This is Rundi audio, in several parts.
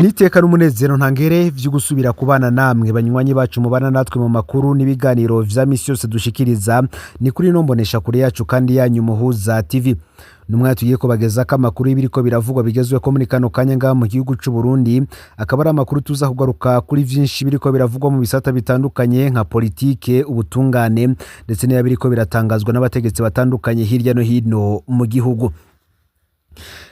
Niteka n'umunezero ntangere vyo gusubira kubana namwe, banywanyi bacu mubana natwe mu makuru n'ibiganiro vya misi yose dushikiriza. Ni kuri ino mbonesha kure yacu kandi yanyu, Muhuza TV. Numwe tugiye kubagezako amakuru y'ibiriko biravugwa bigezweho muri kano kanya ngaha mu gihugu c'u Burundi. Akaba ari amakuru tuza kugaruka kuri vyinshi biriko biravugwa mu bisata bitandukanye nka politike, ubutungane, ndetse n'ibiriko biratangazwa n'abategetsi batandukanye hirya no hino mu gihugu.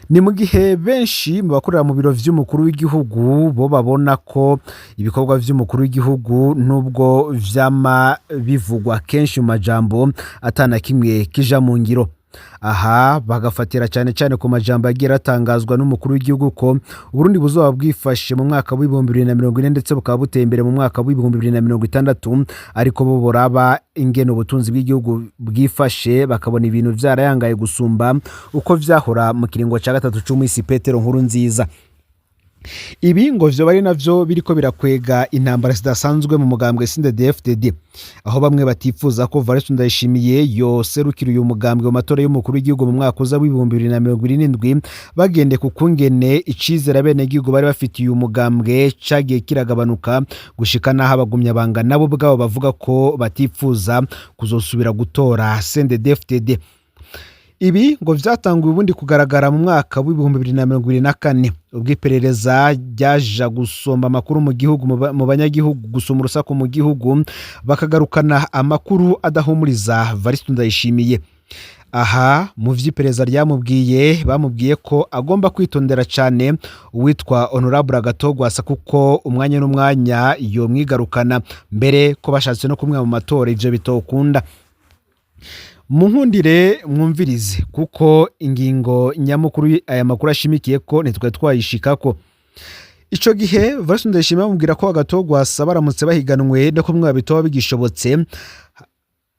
Ni mu gihe benshi mu bakorera mu biro vy'umukuru w'igihugu bo babona ko ibikorwa vy'umukuru w'igihugu, nubwo vyama bivugwa kenshi mu majambo, atana kimwe kija mu ngiro. Aha bagafatira cyane cyane ku majambo yagiye aratangazwa n'umukuru w'igihugu ko Uburundi buzoba bwifashe mu mwaka w'2040, ndetse bukaba buteye imbere mu mwaka w'2060. Ariko bo boraba ingene ubutunzi bw'igihugu bwifashe, bakabona ibintu vyarayangaye gusumba uko vyahora mu kiringo ca gatatu c'umwisi Petero Nkuru Nziza. Ibi ngo vyoba ari navyo biriko birakwega intambara zidasanzwe mu mugambwe CNDD-FDD, aho bamwe batifuza ko Evariste Ndayishimiye yoserukira uyu mugambwe mu matora y'umukuru w'igihugu mu mwaka uza w'2027, bagendeye ku kungene icizere abenegihugu bari bafitiye uyu mugambwe cagiye kiragabanuka, gushika n'aho abagumyabanga nabo ubwabo bavuga ko batifuza kuzosubira gutora CNDD-FDD. Ibi ngo vyatanguye ubundi kugaragara mu mwaka w'2024, ubwo iperereza ryaja gusomba amakuru mu gihugu, mu banyagihugu, gusoma urusaku mu gihugu, bakagarukana amakuru adahumuriza Evariste Ndayishimiye. Aha mu vy'iperereza ryamubwiye, bamubwiye ko agomba kwitondera cyane uwitwa Honorable Agathon Rwasa, kuko umwanya n'umwanya yomwigarukana, mbere ko bashatse no kumwe mu matora ivyo bitokunda. Munkundire mwumvirize, kuko ingingo nyamukuru aya makuru ashimikiye ko ntitwari twayishikako ico gihe. Evariste Ndayishimiye bamubwira ko Agathon Rwasa baramutse bahiganwe no kumwe bitoba bigishobotse,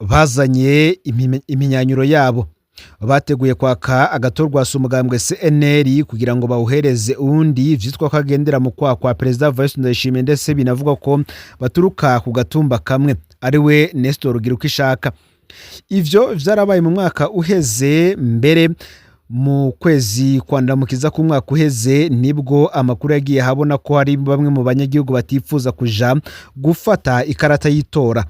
bazanye impinyanyuro yabo, bateguye kwaka Agathon Rwasa umugambwe CNL kugira ngo bawuhereze uwundi vyitwa ko agendera mu kwa kwa Perezida Evariste Ndayishimiye, ndetse binavugwa ko baturuka ku gatumba kamwe, ariwe Nestor Girukishaka. Ivyo vyarabaye mu mwaka uheze. Mbere mu kwezi kwa Ndamukiza k'umwaka uheze, nibwo amakuru yagiye habona ko hari bamwe mu banyagihugu batifuza kuja gufata ikarata y'itora.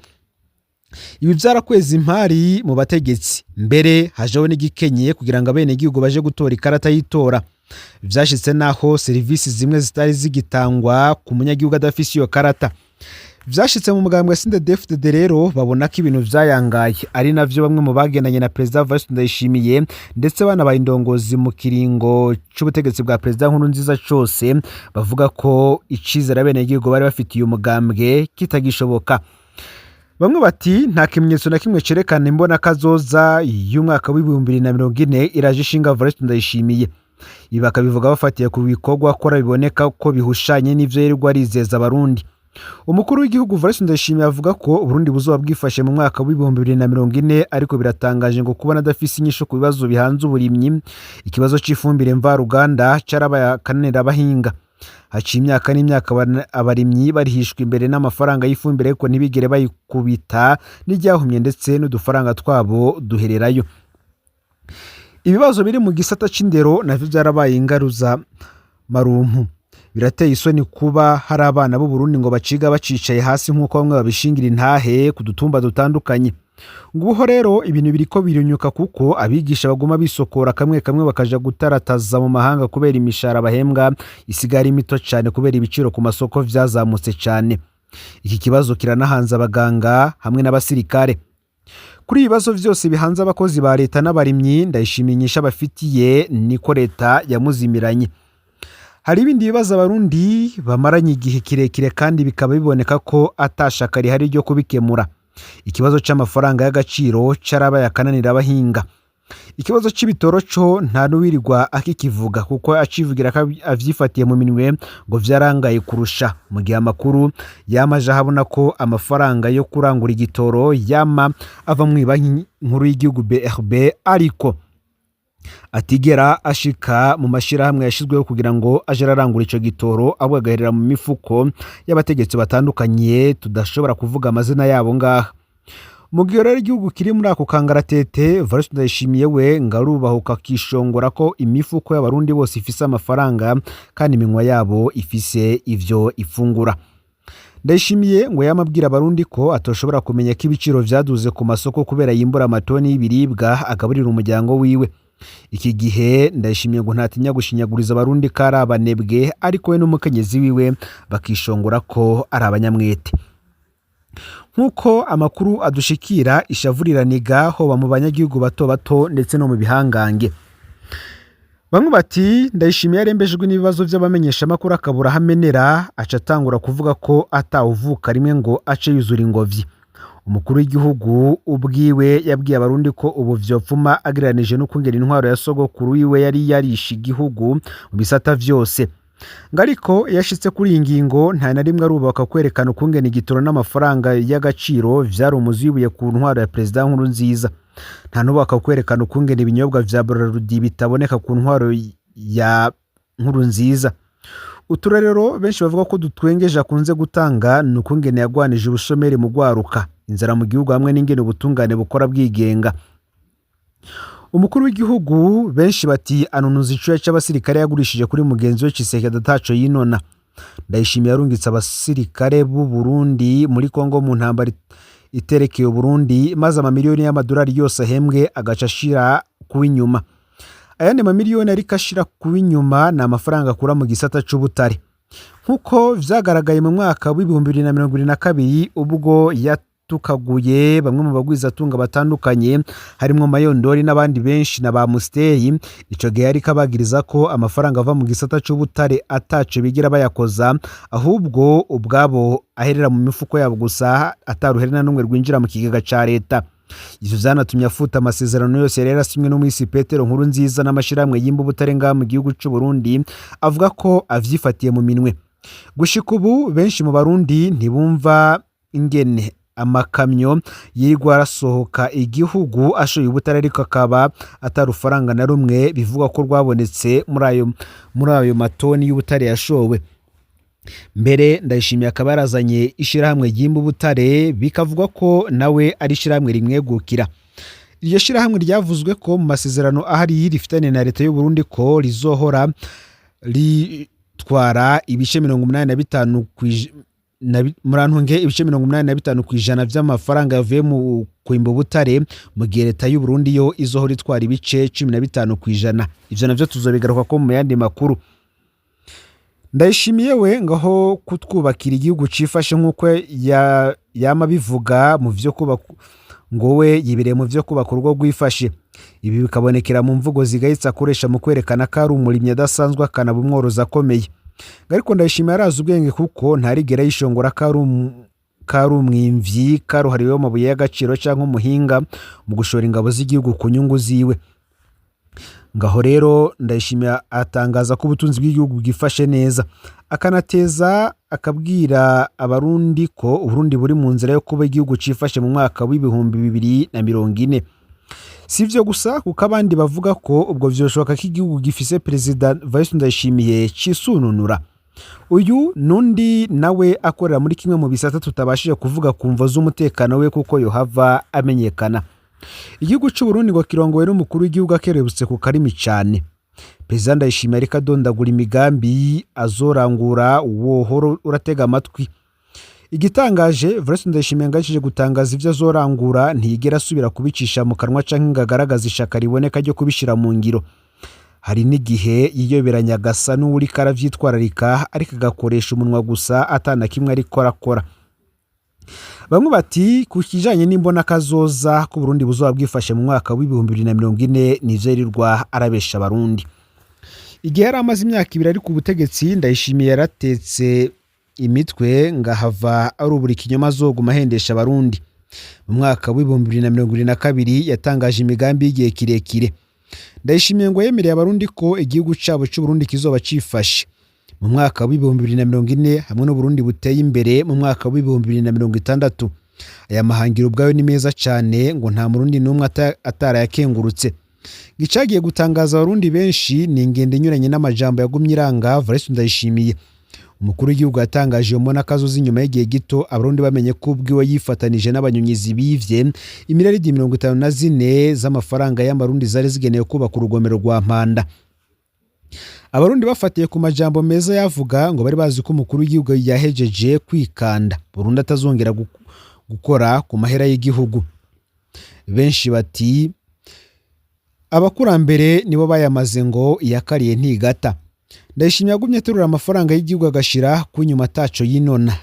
Ibi vyarakweza impari mu bategetsi, mbere hajeho n'igikenye kugira ngo abenegihugu baje gutora ikarata y'itora. Vyashitse naho serivisi zimwe zitari zigitangwa ku munyagihugu adafise iyo karata. Vyashitse mu mugambwe CNDD-FDD rero babona ko ibintu vyayangaye, ari navyo bamwe mu bagendanye na Perezida Evariste Ndayishimiye, ndetse banabaye indongozi mu kiringo c'ubutegetsi bwa Perezida Nkurunziza cose, bavuga ko icizere abenegihugu bari bafitiye umugambwe kitagishoboka. Bamwe bati nta kimenyetso na kimwe cerekana imbona kazoza y'umwaka w'2040 iraje ishinga Evariste Ndayishimiye. Ibi bakabivuga bafatiye ku bikorwa akora biboneka ko bihushanye n'ivyo yirirwa arizeza Abarundi. Umukuru w'igihugu Evariste Ndayishimiye avuga ko Uburundi buzoba bwifashe mu mwaka w'2040, ariko biratangaje ngo kubona adafise inyishu ku bibazo bihanze uburimyi. Ikibazo c'ifumbire mvaruganda carabaye akananira abahinga. Haciye imyaka n'imyaka abarimyi barihishwa imbere n'amafaranga y'ifumbire, ariko ntibigere bayikubita n'iryahumye, ndetse n'udufaranga twabo duhererayo. Ibibazo biri mu gisata c'indero navyo vyarabaye ingaruza marumpu. Birateye isoni kuba hari abana b'Uburundi ngo baciga bacicaye hasi, nk'uko bamwe babishingira intahe ku dutumba dutandukanye. Nguho rero ibintu biriko birunyuka, kuko abigisha baguma bisokora kamwe kamwe bakaja gutarataza mu mahanga, kubera imishahara bahembwa isigaye ari mito cyane, kubera ibiciro ku masoko vyazamutse cyane. Iki kibazo kiranahanze abaganga hamwe n'abasirikare. Kuri ibibazo vyose bihanze abakozi ba leta n'abarimyi, Ndayishimiye inyishu abafitiye niko leta yamuzimiranye. Hari ibindi bibazo Abarundi bamaranye igihe kirekire, kandi bikaba biboneka ko atashaka rihari ryo kubikemura. Ikibazo c'amafaranga y'agaciro carabaye akananira abahinga. Ikibazo c'ibitoro co nta n'uwirirwa akikivuga, kuko acivugira ko avyifatiye mu minwe ngo vyarangaye kurusha, mu gihe amakuru yama aje ahabona ko amafaranga yo kurangura igitoro yama ava mu Banki Nkuru y'Igihugu BRB, ariko atigera ashika mu mashirahamwe yashizweho kugira ngo aje ararangura ico gitoro, ahubwo agaherera mu mifuko y'abategetsi batandukanye tudashobora kuvuga amazina yabo ngaha. Mu gihe rero igihugu kiri muri ako kangaratete, Evariste Ndayishimiye we ngo arubahuka akishongora ko imifuko y'abarundi bose ifise amafaranga kandi iminwa yabo ifise ivyo ifungura. Ndayishimiye ngo yama abwira abarundi ko atoshobora kumenya ko ibiciro vyaduze ku masoko kubera yimbura amatoni y'ibiribwa agaburira umuryango wiwe. Iki gihe Ndayishimiye ngo ntatinya gushinyaguriza abarundi ko ari abanebwe, ariko we n'umukenyezi wiwe bakishongora ko ari abanyamwete. Nk'uko amakuru adushikira, ishavu riraniga hoba mu banyagihugu bato bato ndetse no mu bihangange. Bamwe bati Ndayishimiye yarembejwe n'ibibazo vy'abamenyeshamakuru akabura aho amenera, aca atangura kuvuga ko atawuvuka rimwe ngo ace yuzura ingobyi. Umukuru w'igihugu ubwiwe yabwiye abarundi ko ubu vyopfuma agereranije n'ukungena intwaro ya sogokuru wiwe yari yarishe igihugu mu bisata vyose. Ngo ariko iyo ashitse kuri iyi ngingo nta na rimwe arubaka kwerekana ukungena igitoro n'amafaranga y'agaciro vyari umuzi w'ibuye ku ntwaro ya Perezida Nkurunziza. Nta nubaka kwerekana ukungena ibinyobwa vya Brarudi bitaboneka ku ntwaro ya Nkurunziza. Uturerero benshi bavuga ko dutwengeje akunze gutanga ni ukungene yagwanije ubushomeri mu gwaruka, inzara mu gihugu hamwe n'ingene ubutungane bukora bwigenga. Umukuru w'igihugu benshi bati anunuza icuya c'abasirikare yagurishije kuri mugenzi we Tshisekedi ataco yinona. Ndayishimiye yarungitse abasirikare b'u Burundi muri Kongo mu ntambara iterekeye Uburundi, maze amamiliyoni y'amadolari yose ahembwe agaca ashira kuw'inyuma. Ayandi mamiliyoni ariko ashira kuw'inyuma ni amafaranga akura mu gisata c'ubutare. Nk'uko vyagaragaye mu mwaka w'2022 ubwo yatukaguye bamwe mu bagwizatunga batandukanye harimwo Mayondori n'abandi benshi na ba Musteri, ico gihe yariko abagiriza ko amafaranga ava mu gisata c'ubutare ataco bigira bayakoza, ahubwo ubwabo aherera mu mifuko yabo gusa ataruhere na numwe rwinjira mu kigega ca leta. Ivyo vyanatumye afuta amasezerano yose yari yarasinywe n'umwisi Petero Nkurunziza n'amashirahamwe yimba ubutare ngaha mu gihugu c'u Burundi, avuga ko avyifatiye mu minwe. Gushika ubu benshi mu barundi ntibumva ingene amakamyo yirirwa arasohoka igihugu ashoye ubutare ariko akaba atarufaranga na rumwe bivugwa ko rwabonetse muri ayo matoni y'ubutare yashowe. Mbere Ndayishimiye akaba yarazanye ishirahamwe ryimba ubutare, bikavugwa ko nawe ari ishirahamwe rimwegukira. Iryo shirahamwe ryavuzwe ko mu masezerano ahari rifitanye na leta y'u Burundi ko rizohora ritwara ibice 85, murantunge, ibice 85% vy'amafaranga yavuye mu kwimba ubutare, mu gihe leta y'u Burundi yo izohora itwara ibice 15%. Ivyo navyo tuzobigaruka ko mu yandi makuru. Ndayishimiye we ngaho kutwubakira igihugu cifashe nk'uko yama bivuga mu vyo kubaka, ngo we yibereye mu vyo kubaka urugo rwifashe. Ibi bikabonekera mu mvugo zigayitse akoresha mu kwerekana ko ari umurimyi adasanzwe akanaba umworozi akomeye. Ariko Ndayishimiye arazi ubwenge kuko ntarigera yishongora ko ari umwimvyi karuhariwe w'amabuye y'agaciro canke umuhinga mu gushora ingabo z'igihugu ku nyungu ziwe. Ngaho rero Ndayishimiye atangaza ko ubutunzi bw'igihugu bwifashe neza, akanateza akabwira abarundi ko Uburundi buri mu nzira yo kuba igihugu cifashe mu mwaka w'2040. Si ivyo gusa, kuko abandi bavuga ko ubwo vyoshoboka ko igihugu gifise Perezida Evariste Ndayishimiye cisununura. Uyu nundi nawe akorera muri kimwe mu bisata tutabashije kuvuga ku mvo z'umutekano we kuko yohava amenyekana. Igihugu c'u Burundi ngo kirongowe n'umukuru w'igihugu akerebutse ku karimi cane. Perezida Ndayishimiye ariko adondagura imigambi azorangura, wohora uratega amatwi. Igitangaje, Evariste Ndayishimiye ngashije gutangaza ivyo azorangura ntiyigera asubira kubicisha mu kanwa canke ngo agaragaze ishaka riboneka ryo kubishira mu ngiro. Hari n'igihe yiyoberanya agasa n'uwuriko aravyitwararika, ariko agakoresha umunwa gusa atana kimwe ariko arakora. Bamwe bati ku kijanye n'imbona kazoza ko Burundi buzoba bwifashe mu mwaka w'2040, nivyo yirirwa arabesha abarundi. Igihe yari amaze imyaka 2 ari ku butegetsi, Ndayishimiye yaratetse imitwe ngahava arubura ikinyoma azoguma ahendesha abarundi. Mu mwaka w'2022 yatangaje imigambi y'igihe kirekire. Ndayishimiye ngo yemereye abarundi ko igihugu cabo c'Uburundi kizoba cifashe mu mwaka w'2040 hamwe n'Uburundi buteye imbere mu mwaka w'2060. Aya mahangiro ubwayo ni meza cane, ngo nta murundi n'umwe atarayakengurutse. Icagiye gutangaza abarundi benshi ni ingendo inyuranye n'amajambo yagumye iranga Evariste Ndayishimiye. Umukuru w'igihugu yatangaje iyo mbona kazoza inyuma y'igihe gito Abarundi bamenye ko ubwiwe yifatanije n'abanyonyizi bivye imiliyaridi 54 z'amafaranga y'amarundi zari zigenewe kubaka urugomero rwa Mpanda. Abarundi bafatiye ku majambo meza yavuga ngo bari bazi ko umukuru w'igihugu yahejeje kwikanda Burundi atazongera gukora ku mahera y'igihugu. Benshi bati abakurambere nibo bayamaze ngo iyakariye ntigata. Ndayishimiye yagumye aterura amafaranga y'igihugu agashira ku nyuma ataco yinona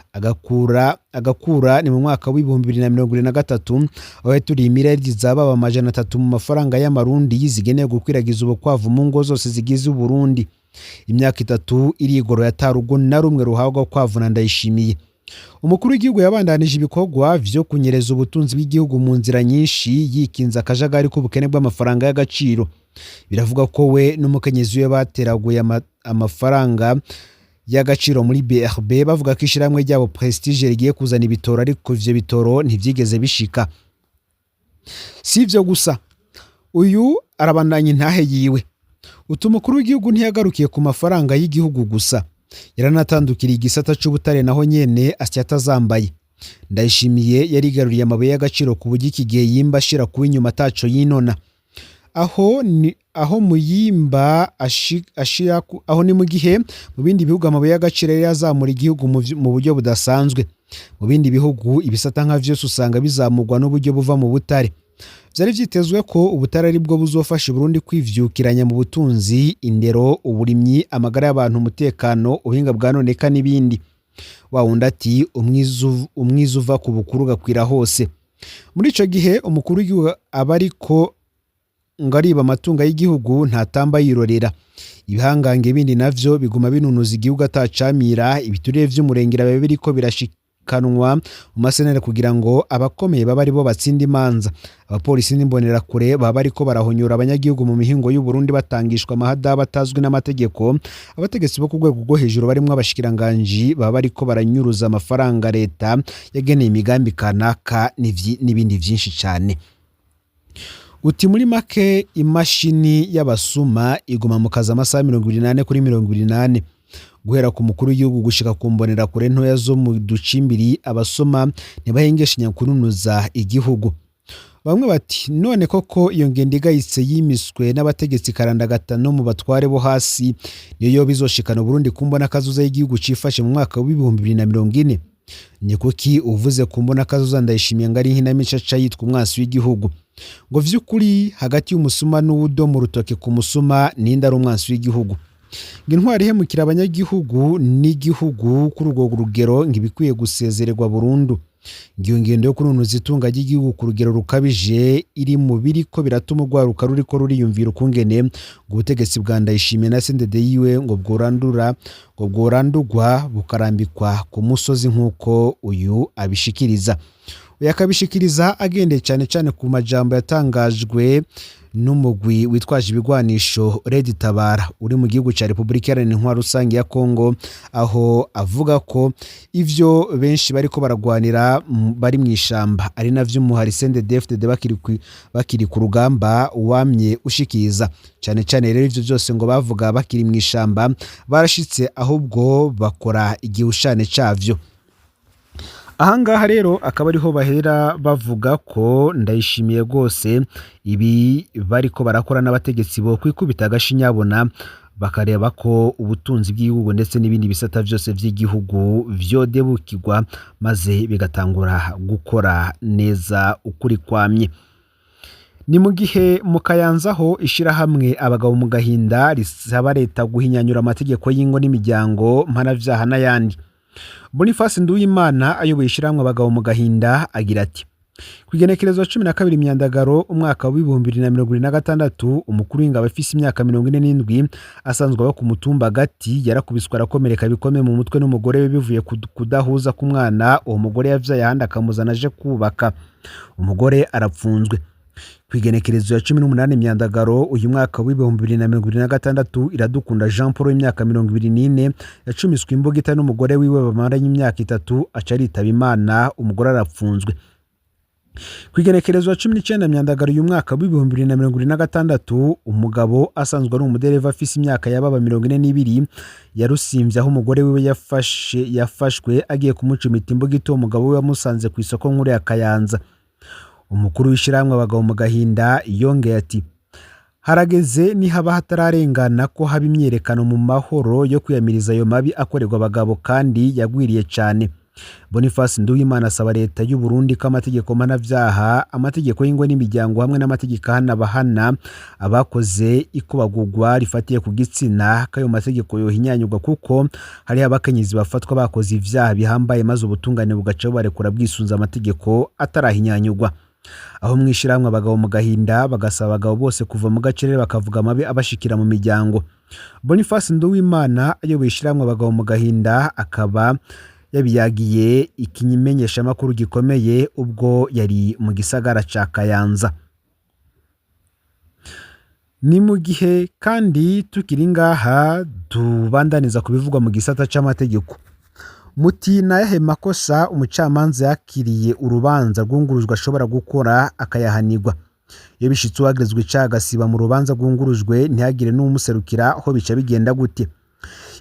agakura ni mu mwaka w'2023 aho yaturiye imiliyaridi zababa 300 mu mafaranga y'amarundi zigenewe gukwiragiza ubukwavu mu ngo zose zigize Uburundi. Imyaka 3 irigoro yatarugo na rumwe ruhabwa kwavu na Ndayishimiye. Umukuru w'igihugu yabandanije ibikorwa vyo kunyereza ubutunzi bw'igihugu mu nzira nyinshi yikinza akajagari k'ubukene bw'amafaranga y'agaciro. Biravuga ko we n'umukenyezi we bateraguye amafaranga y'agaciro muri BRB bavuga ko ishyirahamwe ryabo Prestige rigiye kuzana ibitoro, ariko ivyo bitoro ntivyigeze bishika. Si ivyo gusa, uyu arabandanya intahe yiwe. Utu umukuru w'igihugu ntiyagarukiye ku mafaranga y'igihugu gusa, yaranatandukiriye igisata c'ubutare naho nyene asya atazambaye. Ndayishimiye yarigaruriye amabuye y'agaciro ku buryo iki gihe yimba ashira kuba inyuma ataco yinona. Aho ni aho muyimba ashira aho ni mu gihe mu bindi bihugu amabuye y'agaciro yari yazamura igihugu mu buryo budasanzwe. Mu bindi bihugu ibisata nka vyose usanga bizamurwa n'uburyo buva mu butare. Vyari vyitezwe ko ubutare ari bwo buzofasha Burundi kwivyukiranya mu butunzi, indero, uburimyi, amagara y'abantu, umutekano, ubuhinga bwa none eka n'ibindi. Wa wundi ati umwiza uva ku bukuru ugakwira hose. Muri ico gihe umukuru w'igihugu aba ariko ngo ariba amatungo y'igihugu ntatamba yirorera. Ibihangange bindi navyo biguma binunuza igihugu atacamira, ibiturire vy'umurengera biba biriko birashikanwa mu masenere kugira ngo abakomeye babe aribo batsinda imanza. Abapolisi n'imbonerakure baba bariko barahonyora abanyagihugu mu mihingo y'u Burundi batangishwa amahada batazwi n'amategeko. Abategetsi bo ku rwego rwo hejuru barimwo abashikiranganji baba bariko baranyuruza amafaranga leta yageneye imigambi kanaka n'ibindi vyinshi cane. Uti muri make imashini y'abasuma iguma mu kazi amasaha 24 kuri 24, guhera ku mukuru w'igihugu gushika ku mbonerakure ntoya zo mu ducimbiri. Abasoma ntibahengeshanya kununuza igihugu. Bamwe bati none koko iyo ngendo igayitse yimiswe n'abategetsi karandagata no mu batware bo hasi niyo yoba izoshikana Burundi ku mbona kazoza y'igihugu cifashe mu mwaka w'2040? Ni kuki uvuze ku mbona kazoza Ndayishimiye ngo ari inkinamico aca yitwa umwansi w'igihugu? Ngo vy'ukuri hagati y'umusuma n'uwudoma urutoke ku musuma ninde ari umwansi w'igihugu? Ngo intwari ihemukira abanyagihugu n'igihugu kuri urwo rugero ngo ibikwiye gusezererwa burundu. Ngo iyo ngendo yo kununuza itunga ry'igihugu ku rugero rukabije iri mu biriko biratuma urwaruka ruriko ruriyumvira ukungene ngo ubutegetsi bwa Ndayishimiye na CNDD yiwe ngo bworandurwa bukarambikwa ku musozi nk'uko uyu abishikiriza. Uyu akabishikiriza agendeye cyane cyane ku majambo yatangajwe n'umugwi witwaje ibigwanisho Red Tabara uri mu gihugu ca Republika Iharanira Intwaro Rusange ya Kongo, aho avuga ko ivyo benshi bariko baragwanira bari mw'ishamba ari navyo umuhari CNDD-FDD bakiri ku rugamba wamye ushikiriza. Cyane cyane rero ivyo byose ngo bavuga bakiri mw'ishamba barashitse ahubwo bakora igihushane cavyo. Ahangaha rero akaba ariho bahera bavuga ko Ndayishimiye rwose ibi bariko barakora n'abategetsi bo kwikubita agashinyabona bakareba ko ubutunzi bw'igihugu ndetse n'ibindi bisata byose by'igihugu vyodebukirwa maze bigatangura gukora neza ukuri kwamye. Ni mu gihe mu Kayanza ho ishirahamwe Abagabo mu Gahinda risaba leta guhinyanyura amategeko y'ingo n'imiryango mpanavyaha n'ayandi. Boniface Nduwimana ayoboye ishirahamwe Abagabo mu Gahinda agira ati ku igenekerezo 12 Myandagaro umwaka w'2026 umukuru w'ingabo afise imyaka 47 asanzwe aba ku mutumba Gati yarakubiswe arakomereka bikomeye mu mutwe n'umugore we bivuye kudahuza k'umwana uwo mugore yavyaye ahandi akamuzana aje kubaka. Umugore arapfunzwe. Ku igenekerezo ya 18 Myandagaro uyu mwaka w'2026 Iradukunda Jean Paul w'imyaka 24 yacumiswe imbugita n'umugore wiwe bamaranye imyaka 3 aca aritaba Imana, umugore arapfunzwe. Ku igenekerezo 19 Myandagaro uyu mwaka w'2026, umugabo asanzwe ari umudereva afise imyaka yababa 42 yarusimvye aho umugore wiwe yafashwe agiye kumucumita imbugita. Uwo mugabo we yamusanze ku isoko nkuru ya Kayanza. Umukuru w'ishirahamwe Abagabo mu Gahinda yongeye ati: "Harageze nihaba hatararengana ko haba imyerekano mu mahoro yo kwiyamiriza ayo mabi akorerwa abagabo kandi yagwiriye cane." Boniface Nduwimana asaba leta y'u Burundi ko amategeko mpanavyaha, amategeko y'ingo n'imiryango hamwe n'amategeko ahana abahana abakoze ikubagurwa rifatiye ku gitsina, ko ayo mategeko yohinyanyurwa, kuko hariho abakenyezi bafatwa bakoze ivyaha bihambaye maze ubutungane bugaca bubarekura bwisunze amategeko atarahinyanyurwa. Aho mwishirahamwe Abagabo mu Gahinda bagasaba abagabo bose kuva mu gacerere bakavuga amabi abashikira mu miryango. Boniface Nduwimana ayoboye ishirahamwe Abagabo mu Gahinda akaba yabiyagiye ikimenyeshamakuru gikomeye ubwo yari mu gisagara ca Kayanza. Ni mu gihe kandi tukiri ngaha tubandaniza ku bivugwa mu gisata c'amategeko. Muti nayahe makosa umucamanza yakiriye urubanza rwungurujwe ashobora gukora akayahanirwa? Iyo bishitse uwagirizwa icaha agasiba mu rubanza rwungurujwe, ntihagire n'uwumuserukira, ho bica bigenda gute?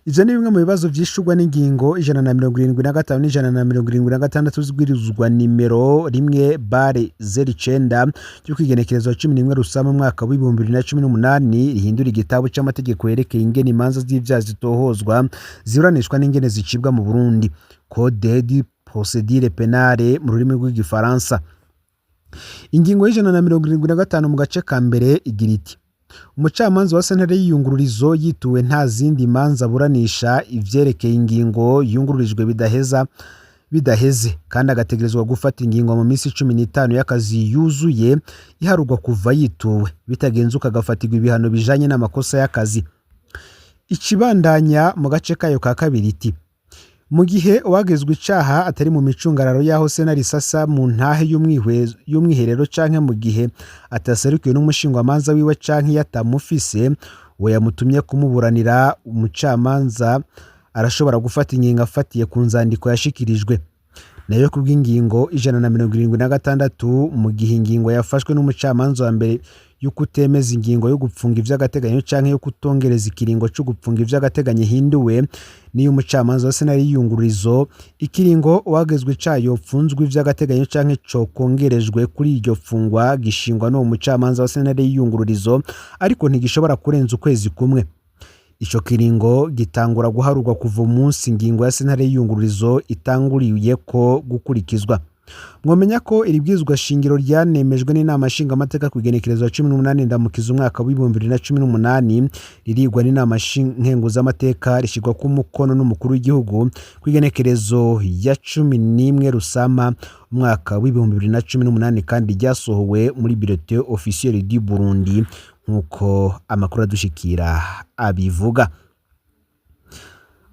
Ivyo ni bimwe mu bibazo vyishurwa n'ingingo 175 n'176 z'ibwirizwa nimero 1/09 ryo kw'igenekerezo 11 Rusama umwaka w'2018, rihindura igitabo c'amategeko yerekeye ingene imanza z'ivyaha zitohozwa, ziburanishwa n'ingene zicibwa mu Burundi, Code de procédure pénale mu rurimi rw'igifaransa. Ingingo y'175 mu gace ka mbere igira iti: "Umucamanza wa sentare y'iyungururizo yituwe nta zindi manza aburanisha ivyerekeye ingingo yungururijwe bidaheza bidaheze, kandi agategerezwa gufata ingingo mu minsi 15 y'akazi yuzuye iharurwa kuva yituwe. Bitagenze uko, agafatirwa ibihano bijanye n'amakosa y'akazi." Ikibandanya mu gace kayo ka kabiri iti: "Mu gihe uwagizwe icaha atari mu micungararo y'aho sentare isasa mu ntahe y'umwiherero, canke mu gihe ataserukiwe n'umushingwamanza wiwe canke iyo atamufise uwo yamutumye kumuburanira, umucamanza arashobora gufata ingingo afatiye ku nzandiko yashikirijwe." Nayo kubw'ingingo 176, mu gihe ingingo yafashwe n'umucamanza wa mbere y'ukutemeza ingingo yo gupfunga ivy'agateganyo canke yo kutongereza ikiringo co gupfunga ivy'agateganyo ihinduwe n'iyo umucamanza wa sentare y'iyungururizo, ikiringo uwagezwe icaha yopfunzwe ivy'agateganyo canke cokongerejwe kuri iryo fungwa gishingwa n'uwo mucamanza wa sentare y'iyungururizo, ariko ntigishobora kurenza ukwezi kumwe. Ico kiringo gitangura guharurwa kuva umunsi ingingo ya sentare y'iyungururizo itanguriyeko gukurikizwa. Mwomenya ko iri bwirizwa shingiro ryanemejwe n'inama nshingamateka ku igenekerezo ya 18 Ndamukiza umwaka w'2018, ririgwa n'inama nkenguzamateka, rishyirwako umukono n'umukuru w'igihugu ku igenekerezo ya 11 Rusama umwaka w'2018, kandi ryasohowe muri Bulletin officiel du Burundi, nk'uko amakuru adushikira abivuga.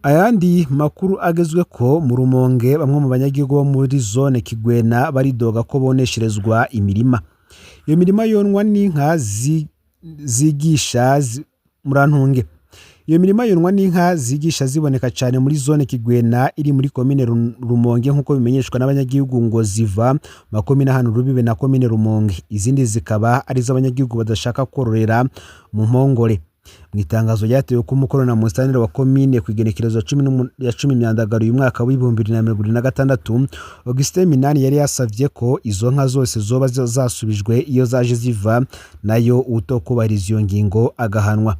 Ayandi makuru agezwe ko mu Rumonge, bamwe mu banyagihugu bo muri zone Kigwena baridoga ko bonesherezwa imirima. Iyo mirima yonwa n'inka zigisha murantunge. Iyo mirima yonwa n'inka zigisha ziboneka cyane muri zone Kigwena iri muri komine Rumonge, nk'uko bimenyeshwa n'abanyagihugu, ngo ziva makomine hano Rubibe na komine Rumonge, izindi zikaba ari iz'abanyagihugu badashaka kororera mu mpongore. Mu itangazo ryatewe ko umukono na musitanteri wa komine ku igenekerezo ya 10 Myandagaro uyu mwaka w'2026, Augustin Minani yari yasavye ko izo nka zose zoba zasubijwe iyo zaje ziva, nayo uwutokubahiriza iyo ngingo agahanwa.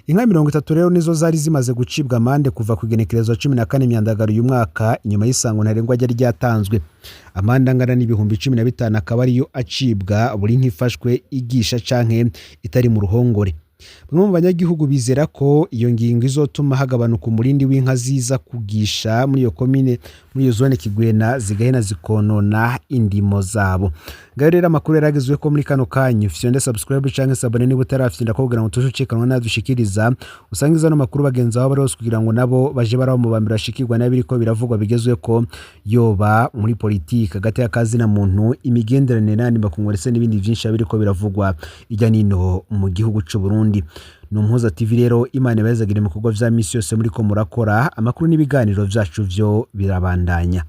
Inka 30 rero nizo zari zimaze gucibwa amande kuva ku igenekerezo 14 Myandagaro uyu mwaka, inyuma y'isango ntarengwa ryari ryatanzwe. Amande angana n'15,000 akaba ariyo acibwa buri nka ifashwe igisha canke itari mu ruhongore. Bamwe mu banyagihugu bizera ko iyo ngingo izotuma hagabanuka umurindi w'inka ziza kugisha muri iyo komine, muri iyo zone Kigwena, zigahena zikonona indimo zabo. Ngayo rero amakuru yaragezwe ko muri kano kanyu. Fyonde subscribe canke s'abonner niba utarafyonda, kugira ngo tuje ucikanwa nadushikiriza. Usangiza no makuru bagenzi aho bari hose, kugira ngo nabo baje barabo mu bambere bashikirwa n'abiriko biravugwa bigezwe ko, yoba muri politike, hagati y'akazi na muntu, imigenderanire n'andi makungu, ndetse n'ibindi byinshi biriko biravugwa ijya nino mu gihugu c'u Burundi. Ni Umuhuza TV rero. Imana ibahezagire mu bikorwa vya misi yose muriko murakora. Amakuru n'ibiganiro vyacu vyo birabandanya.